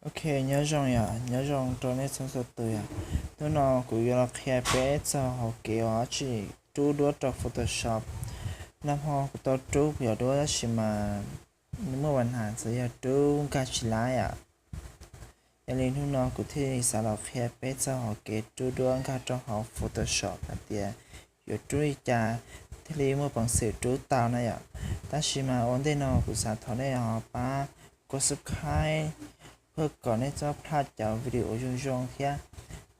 Ok, nyob zoo yom, nyob zoo rau nej txhua txhua tus yom. Hnub no kuv yuav los qhia peb txog hauv kev uas dab tsi rub duab rau Photoshop. Nag hmo kuv tau rub kuv cov duab tab sis mas nws muaj pab nas txawm yog rub nkag tsis laib yom. Yog li hnub no kuv thiaj li xav los qhia peb txog hauv kev rub duab nkag rau hauv Photoshop hais tias yuav rub li cas thiaj li muaj peev xwm rub tau na yom. Tab sis mas ua ntej no kuv xav thov nej ho pab kov subscribe ua kom nej txhob plaj cov video zoo zoo thiab.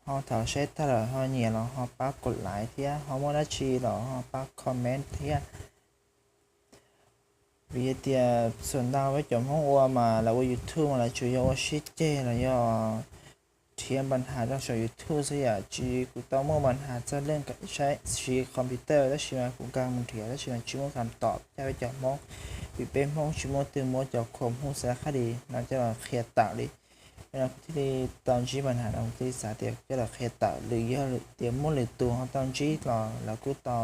Ho thaum saib tag lawm ho nyiam los ho pab kov like thiab, ho muaj dab tsi los ho pab comment thiab. Vim tias txhua ntau peb cov Hmoob ua mas lawv ua YouTube mas lawv tsuas yog ua sib ceg los yog nrhiav pab nas rau saum YouTube xwb yom. Tsis, kuv tau muaj pab nas txog leej siv computer tab sis mas kuv nkag mus nrhiav tab sis mas tsis muaj kam tom coj peb cov Hmoob, vim peb Hmoob tsis muaj twg muab cov khuam Hmoob xav qhab dis no coj los qhia tawm li. Kuv thiaj li tau ntsib pab nas no kuv thiaj li xav tias coj los qhia tawm, lwm yog tias muaj lwm tus ho tau ntsib los lawv kuj tau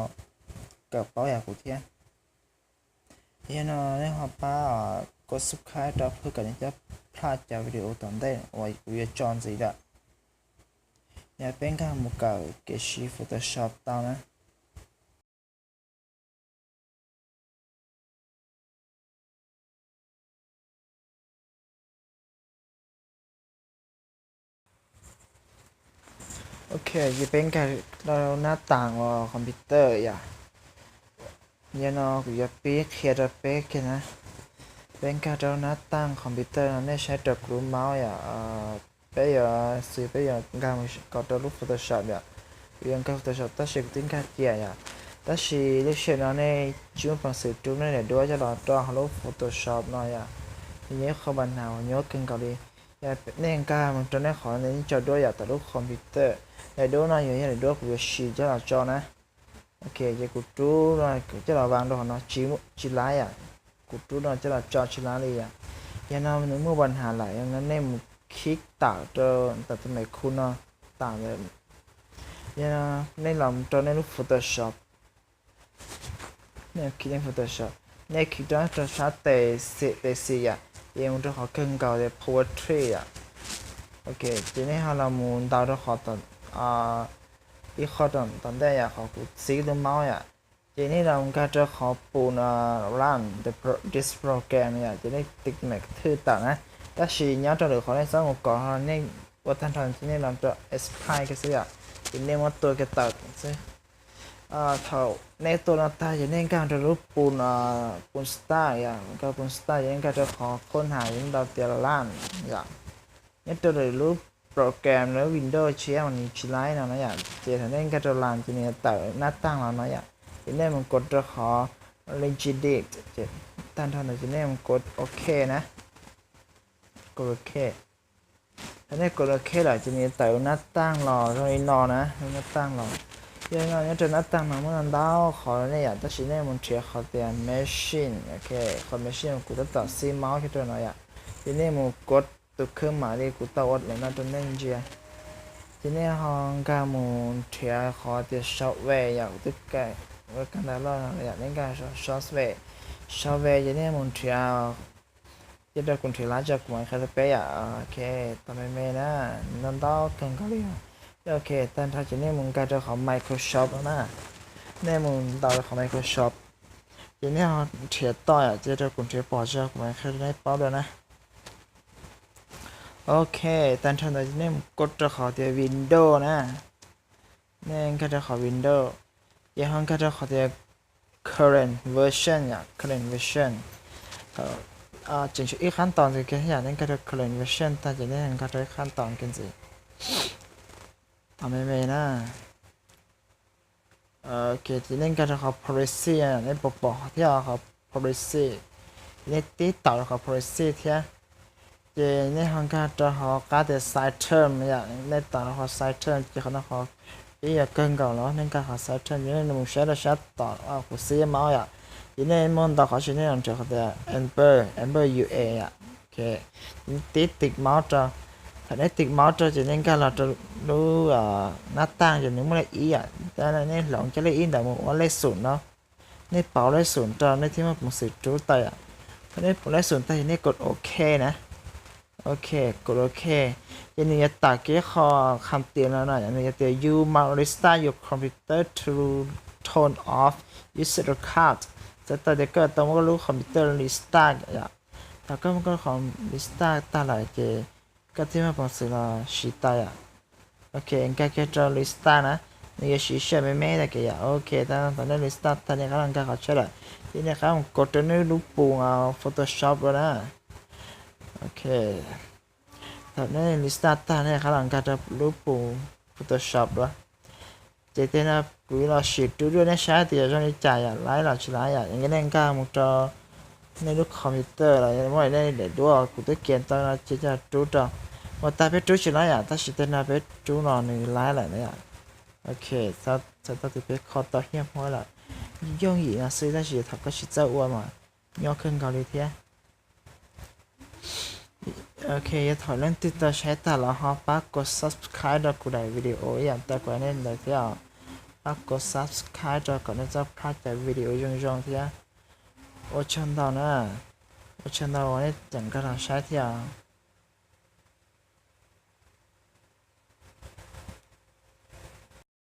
kawm paub yam kuv thiab. Yog no nej ho pab kov subscribe rau pab kom nej txhob plaj cov video tom ntej uas kuv yuav tso ntxiv lawm. Yog peb nkag mus kawm kev siv Photoshop tau na. Ok, ces peb nkag rau nab tas uas computer yom. Yog no kuv yuav pib qhia rau peb kiag na. Peb nkag rau nab tas computer no nej saib rau kuv lub mouse yom. Peb yuav xws peb yuav nkag mus kom rau lub Photoshop yom. Kuv yuav nkag Photoshop tab sis kuv twb nkag cia yom. Tab sis lub sij hawm no nej tsis muaj peev xwm rub nej daim duab coj los rau hauv lub Photoshop no yom. Nws yog ib qho pab nas uas nyuaj kawg nkaus li. Yog nej nkag mus rau nej qhov nej tso duab yom tom lub computer, daim duab no yog yog daim duab kuv yuav siv coj los tso na. Ok, ces kuv rub no coj los vas rau hauv no tsis laib yom. Kuv rub no coj los tso tsis laib li yom. Yog no nws muaj pab nas lawm, yog no nej mus khib tawm rau ntawm tus me khu no tawm ntawd. Yog no nej los rau nej lub Photoshop. Nej khib nej Photoshop, nej khib rau rau sab tes xim tes xim yom, ces mus rau qhov kawg nkaus tias poetry yom. Ok, ces nej ho los mus ntaus rau qhov ib qho tom ntej yom, qhov kuv txiv lub mouse yom. Ces nej los nkag rau qhov pus run this program yom, ces nej tiv me thwj tawm na. Tab sis nyob rau lwm qhov nej txhob mus kov, nej ua tag nrho ces nej los rau apply kiag xwb yom, ces nej muab tua kiag tawm xwb. Thaum nej tua no tag ces nej nkag rau lub pus, pus style yom, nkag pus style ces nej nkag rau qhov qhub na, ces nej ntaus tias run yom. Nyob rau lwm lub program, lub Windows tshiab mas nws tsis laib no na yom, ces thaum nej nkag rau run ces nws tawm nab tas los no yom, ces nej mus kov rau qhov legit, ces tag nrho ntawd ces nej mus kov ok na. Kov ok. Thaum nej kov ok lawm ces nws tawm nab tas los zoo li no na, nab tas los. Yog no nyob rau nab tas no muaj ntau qhov nej yom, tab sis nej mus nrhiav qhov tias machine, ok, qhov machine kuv tab tom xib mouse kiag rau no yom, ces nej mus kov tus khawb mam li kuv tau ua lawm no rau nej ntsia. Ces nej ho nkag mus nrhiav qhov tias software yom, kuv twb kag ntawd loj no yom, nej nkag software, software ces nej mus nrhiav, cia rau kuv nrhiav lab tso kuv mam qhia rau peb yom. Ok, tos me me na, ntau ntau kawg nkaus li. Ok, tag nrho ces nej mus nkag rau qhov Microsoft no na. Nej mus ntaus rau qhov Microsoft, ces nej ho nrhiav tau yom, cia rau kuv nrhiav pom tso kuv mam qhia rau nej paub dua na. Ok, tag nrho ntawd nej mus kov rau qhov tias Windows na. Nej nkag rau qhov Windows, ces ho nkag rau qhov tias current version yom, current version. Tseem tshuav ib qab tos ntxiv kiag yom, nej nkag rau current version tag ces nej nkag rau ib qab tos kiag ntxiv. Tos me me na. Ok, ces nej nkag rau qhov policy, nej pom pom thiab qhov policy, ces nej tib taus rau qhov policy thiab. Ces nej ho nkag rau qhov qab tias save term yom, nej taus rau qhov save term ces qhov no qhov pib yog kawg nkaus los nej nkag qhov save term ces nej mus saib rau sab tom kuv xib mouse yom, ces nej muaj ntau qhov ces nej los nrhiav qhov tias enter, enter U A yom. Ok, tib tiv mouse rau. Thaum nej tiv mouse rau ces nej nkag los rau lub nab tas ces nws muaj lej ib yom, nej hloov cov lej ib ntawd mus ua lej xum no. Nej pauv lej xum rau nej thiaj muaj peev xwm rub tau yom. Thaum nej pauv lej xum tag ces nej kov ok na. Ok, kos OK. Ces nws yuav tawm kiag qhov qham tias no no, nws yuav tias you must restart your computer to turn off user account. Txhais tau tias koj tau muab koj lub computer restart yom. Thaum koj muab koj lub computer restart tag lawm ces koj thiaj muaj peev xwm los siv tau yom. Ok, nkag kiag rau restart na, nws yuav siv sij hawm me me tag kev yom. Ok, thaum nej restart tag nej rov qab los nkag qhov tshiab lawm, ces nej rov qab mus kos rau nej lub pus Photoshop dua na. Ok, thaum nej restart tag nej rov qab los nkag rau lub pus Photoshop dua. Ces tej no kuv los sim rub rau nej saib tias zoo li cas yom, laib los tsis laib yom. Yog nej nkag mus rau nej lub computer los muaj nej daim duab kuv twb kiav tau no ces coj rub rau. Ua tag peb rub tsis laib yom, tab sis tej no peb rub no nws laib lawm na yom. Ok, txhais tau tias peb kho tau thiab Hmoob lawm. Yooj yim no xwb tab sis thaum koj tsis txawj ua mas nyuaj kawg nkaus li thiab. Ok, yog thaum leej twg tau saib tag los ho pab kos subscribe rau kuv daim video ib yam tau kuv nej ntawd thiab os. Pab kos subscribe rau kom nej txhob plam cov video zoo zoo thiab. Ua tsaug ntau na, ua tsaug ntau uas nej tseem nkag los saib thiab.